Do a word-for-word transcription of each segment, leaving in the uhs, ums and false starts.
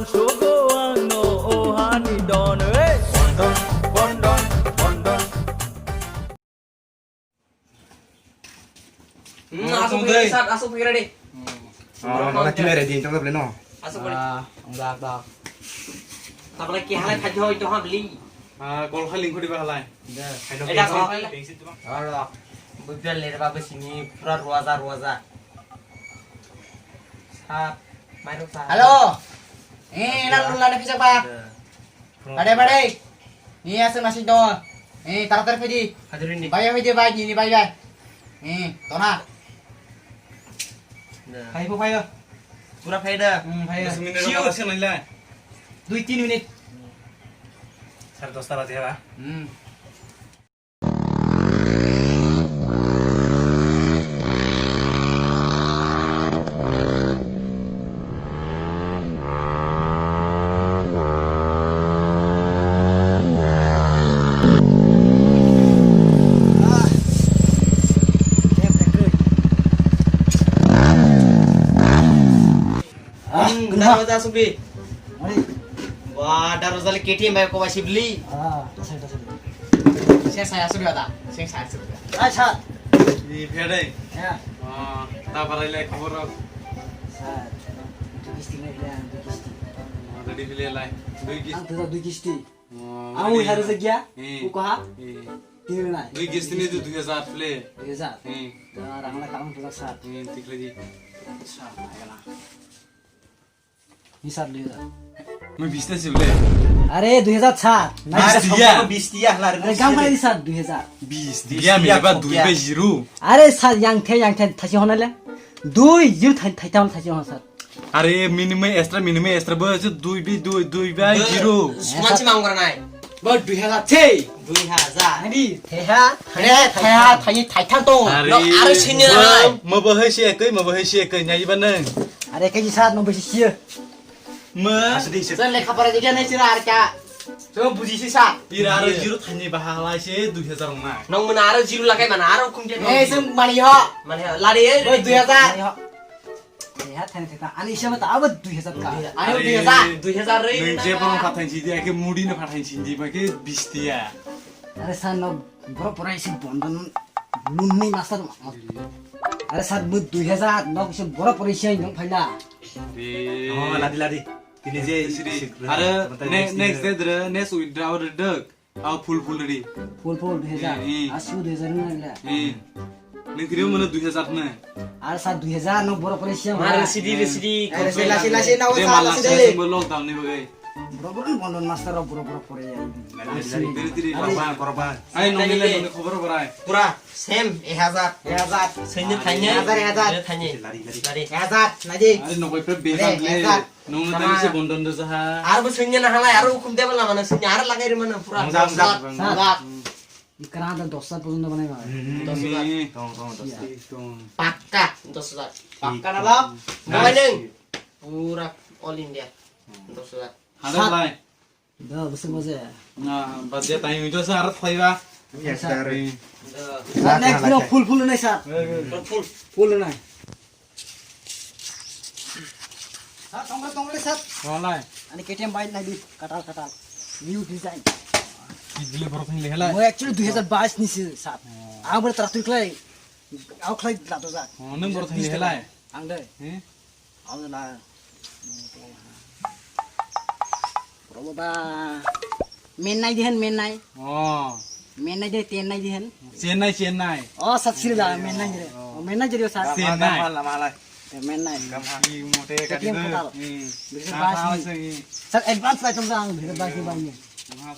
Sogo ang no o hani don, eh. Bondon, bondon, bondon. Hmm, asuk pira di, sir, asuk pira di. Oh, nang kile ready, tong table no. Asuk pira. Ah, enggak, enggak. Tabla ki halai thajjo hoi to habli. Ah, kol khaling khudi ba halai. Eda kol khaling. Aro, bujal le ba sini pura ruaza, ruaza. Sat, mairu sat. Hello. Eh, nang nula na pisa ba. Bade, bade. Ni aswk nasing tongo. Eh, taratari phaidi. Hadurini. Bai, bai, bai, ni, ni, bai, bai. Eh, tona. Phai bo, phai bo. Pura phai da. Hmm, phai bo. Dui tin minute. Sare dosta baje ba. Hmm. Ah, hmm, kenapa? Darwaja asuk di. Mari. Wah, darwaja le K T M bai ko bai sibli. Ah, tasai, tasai. Seng saya asuk di ada. Seng saya asuk di ada. Acha. Ni phedai. Ya. Ah, ta barai le khobor rok. Sir, dui kisti nai le, dui kisti. Ah, ready phile lai. Dui kisti. Ang tuh dui kisti. Oh, ang ui hari segya. Eh. Uko ha? Eh. Dui kisti ni tu dui hazar phile. Dui hazar. Eh. Ya, rang la kamu tuh sir. Eh, tikle di. Sir, ayo lah. Ni sat dui hazar. Mui bis ta sibole. Are dui hazar sat. Bis tiya. Bis tiya hla. Are gam kali sat dui hazar. Bis tiya mi ba dui ba zero. Are sat yang the yang the thasi honale. Dui zero thai thai tam thasi hon sat. Are minimum extra minimum extra bo dui bi dui dui ba zero. Suma si mang koranai. Bo dui hazar se. Dui hazar. Ani. Theha. Theha, theha, thani, thaitham tong. Are, no, are senior hai. Mo bo hai se ekoi, mo bo hai se ekoi, nyai ba nang. Are kaji sat no bisi siya. Ma. Asadi se. Lekha pora jigya nai sira ar ka. So buji si sa. Ira aro zero thani baha halai se dui hazar ong na. Nong mana aro zero lakai mana aro kum je. Eh, sung mani ho. Mani ho. Lari e. Bo dui hazar. Ani hisab ta abo dui hazar ka. Ani dui hazar. Dui hazar re. Nung je borok phathai sidi, ake mudi no phathai sidi, ba ke bis tiya. Are sir no borok pora isi bondon lunni master. Are sir bo dui hazar no isi borok pora isi nung phaila. Oh, ladi ladi. Tini je sidi. Are next day dre, next withdraw re dek. Aw full full ready. Full full dui hazar. Eh, eh. Asu dui hazar na le. Eh. Nung kiri mana dui hazar na. Ar sa dui hazar no borok pore siya. Mare sidi re sidi. Lasi lasi na. Lasi lasi bo lockdown ni bagai. Borok borok bondon master rok borok borok pore ya. Tiri tiri korban korban. Ai nong le nong khobor borai. Pura same ek hazar. Ek hazar. Senge thaine. Ek hazar, ek hazar. Thaine. Lari lari. Lari. Ek hazar naji. Ai nong koi pe bezar le. Ek hazar. Nung na tadi se bondon de saha. Ar bo sungnya na halai, ar ukum table na mana sungnya, ar lagai rimana pura. Mojak, mojak. Mojak. Ikra da dos sat porjonto banai ba. Dos sat. Tong, tong, dos sat. Pakka dos sat. Pakka na la. Banai neng. Pura all India. Dos sat. Hada lai. Da, bese maze. Na, baje tai ujose ar thaiba. Yes, sir. Next dino full full nai sir. Full full nai. Sir, tongre tongre sir. Walai. Ani K T M bike nai di, katal katal. New design. Ibile borok ni lehela. Mo actually dui hazar bais ni sir. Ang bole traktor khlai. Au khlai lato jak. Oh, nang borok ni lehela. Ang dai. He? Ang na. Probo ba. Mennai dihen mennai. Oh. Mennai de tennai dihen. Chennai, Chennai. Oh, sat siri da mennai dire. Oh, mennai dire sat. Chennai. Mennai. Ih, mote kati do. Sat advance lai tong ang, bhira basi bai ni.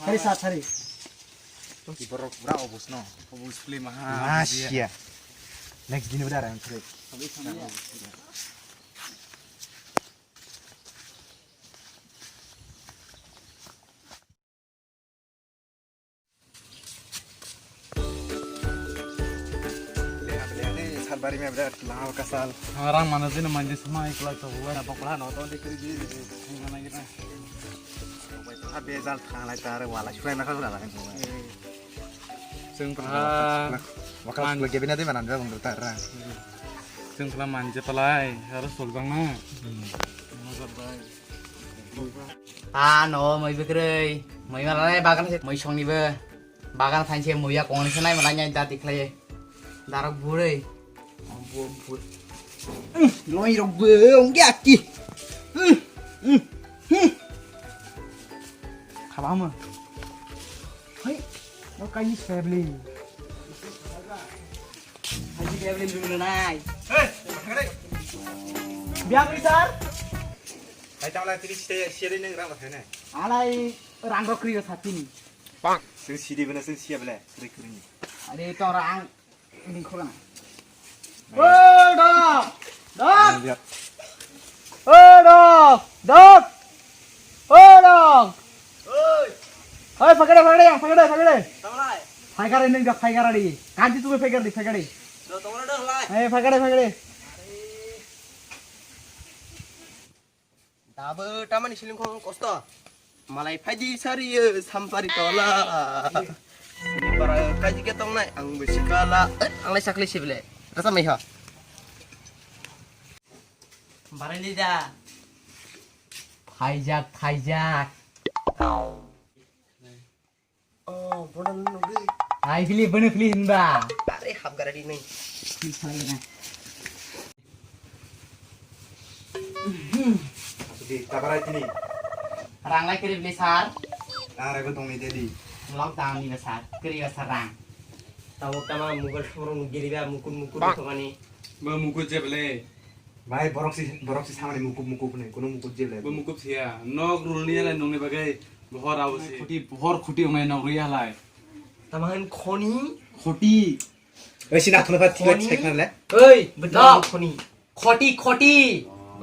Sari sat sari. Ki borok pura obus no. Obus play maha. Masia. Next dino da rang kre. Salbari me birat lal kasal. Rang mana jini mandi sama ikla to huwa. Bokla no to dikri di. Mana gina. Bai to ha bezal thanglai tar wala shuai na khala. Chwng pha. Wakal man- sukla gebina de manan ba bung tar. Chwng pha manje palai, aro soljang na. Hmm. Mojak bai. Ah, no, mui bwkrwi. Mui malai bagan se mui songni bo. Bagan thain se muya kongni se nai malai nyai dati khlai. Darok burui. Loi rok bo ongya ki. Khaba ma. Hai, no kai ni sebli. Hai, sebli dulu nai. Biang ni sar. Hai, tawla tiri side side nang rang ba thai nai. Alai rang rok kriyo satini. Bang. Sing sidi bena sing sia bela, sing krini. Are to rang. Ini khorang. Oi, dok. Dok. Oi, dok. Dok. Oi, dok. Oi. Oi, phagade, phagade, phagade, phagade. Tamlai. Phagade ning dok, phagade di. Kanti tu phagade di, phagade. Do tamlai dok lai. Eh, phagade, phagade. Dabo tamani siling khong kosto. Malai phaidi sariyo sampari tola. Sini para kaji ke tongnai ang bisi kala. Eh, ang lai sakli sibile. Rasa mai ha. Barai ni da. Thaijak, thaijak. Oh, bono nugwi. Ai, phili, bono phili hinba. Are hapgara di nai. Phil salai na. Asudi, tabarai tini. Rang lai kiri bili sar. Are bo tongni dedi. Lockdown ni ba sar, kiri ba sar rang. Tabo tama mobile phone rok giri ba mukut mukut thokani. Bo mukut je bele. Bai borok si borok si samani mukup mukup ne kuno mukup je le. Bo mukup siya. Nok rulni le nongni bagai. Bohor abo se. Khoti, bohor khoti ongnai nok ri halai. Tama han khoni? Khoti. Oi, sina thuna pha thik Khoni? Thik thik le. Oi, betul. Khoni. Khoti, khoti.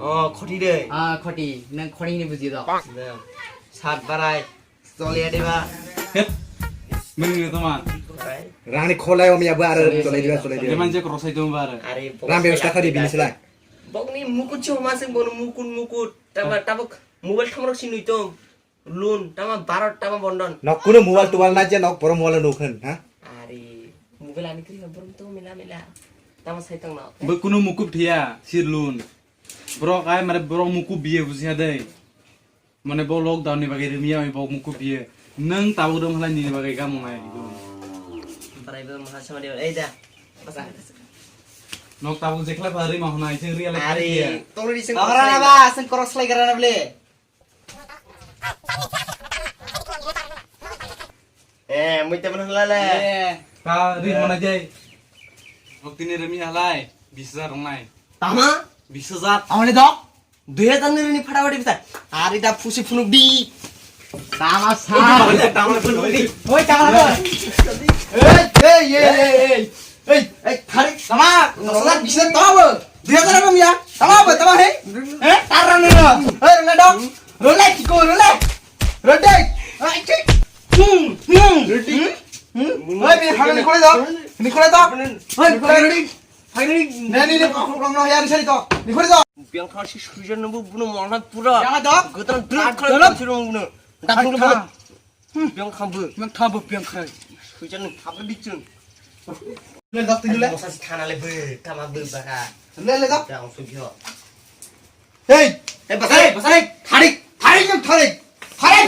Oh, khoti de. Ah, khoti. Nang khoti ni buji do. Nang. Sat barai. Chole de ba. Meni ni tama. Barai. Rani kholai om ya ba ar Chole, chole de chole. Chole de. Leman je krosai dong ba ar. Are, Ram bebostha khari bini sila. Bokni mukut si homa sing bono mukut mukut. Tama tabok mobile thamrok si nui tong. Lun, tama Bharat, tama Bondon. Nok kuno mobile tubal na je nok poro mobile nuk hin, ha? Are, mobile ani kri borom to mila mila. Tama sai tong nok. Bo kuno mukup thiya, sir lun. Borok ai mare borok mukup biye bujiya dei. Mane bo lockdown ni bagwi rimiya oi bo mukup biye. Nang tabuk dong halai nini bagwi gamo nai. Barai bo maha samadi ei da. Pasang. Nok tabuk jekla ba rima honai jeng real. Are, tong ri sing. Tong ra na ba, sing cross lai gara na ble. Eh, mui tebon halale. Eh. Ta ri mana jai. Nok tini remi halai, bis hajar rongnai. Tama? Bis hajar. Amane dok. Dui hajar ni rini phada phadi bisa. Ari da phusi phunuk di. Tama sa. Tama phunuk di. Oi, tama. Ei, ei, ei, ei, ei. Ei, ei, Tharik, sama, dos hajar, bis hajar tama bo. Dui hajar abo miya. Tama bo, tama he. He, tar rang ni no. He, rang dong. Role, kiko, role. Role. Ai, cik. Hmm, hmm. Role. Hmm? Hei, bini phagni khole do. Bini khole do. Hei, phagni. Phagni. Ne, ne, ne, kok, kok, no, ya, ni sari do. Ni khole do. Biang khasi suijan nunggu bunuh mona pura. Yang do. Getan drum khole suijan nunggu bunuh. Dak dulu bunuh. Biang khambu. Biang khambu, biang khai. Hujan ni khambu bichun. Le dak tinggal le. Mosa si thana le be, tama be bara. Le, le dak. Dak sugyo. Hei, hei, basai, basai. Tharik, tharik yang tharik. Tharik.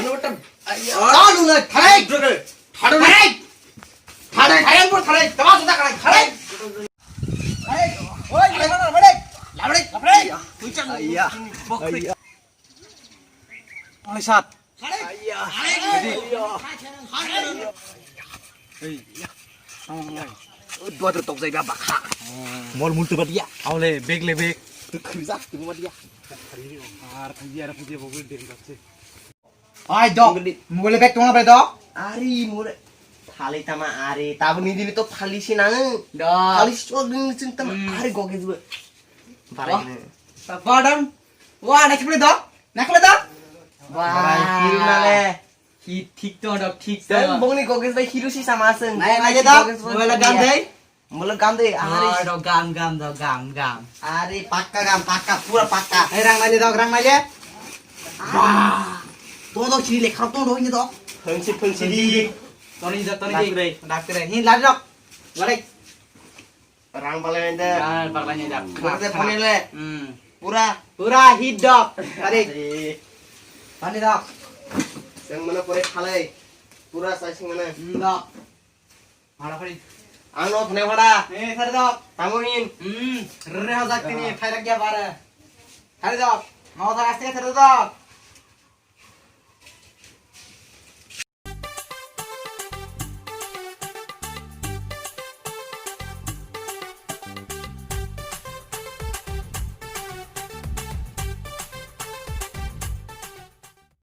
Talu na tharik. Tharik. Tharik. Tharik, tharik pun tharik. Tama sudah tharik. Tharik. Tharik. Oi, mana mana tharik. Labrik, labrik. Hujan. Iya. Bokri. Only shot. Dua tu tok jai ba bakha. Mol multu badia. Aule bag le bag. Tu khujak tu badia. Ar khujia ar khujia bogol den bakse. Ai dok. Mole bag tongna bai dok. Ari mole. Thali tama ari. Tabuni dini to thali si nang. Dok. Thali si chok dini chin tama. Hmm. Ari goge jua. Barai. Wah. Pardon. Wah, naikhle do. Naikhle do. Wah. Barai, hiru nale. Hi, thik to, dok, thik to. Seng bongni Gogesh bai hiru si sama seng. Nai, nai, do. Mobile gam dei. Mobile gam dei. Ah, ari. Do gam, gam, do gam, gam. Ari, pakka gam, pakka, pura pakka. Ei, rang nai le do, rang nai le. Wah. To do chiri le, kharo to do ini do. Phengsi, phengsi di. Toni do, toni di. Dakre, dakre. Hi, lari do. Lari. Rang balai nai da. Ah, balai nai da. Pura de phone le. Hmm. Pura. Pura hit dog. Tadi. Eh. Pani dok. Seng mana pore khalai. Pura sai seng mana. Hmm, dok. Hara pani. Ang no thane hara. Eh, thare dok. Tamo hin. Hmm, rere hajak tini, thairak ya bare. Thare dok. Mau thare aste thare dok.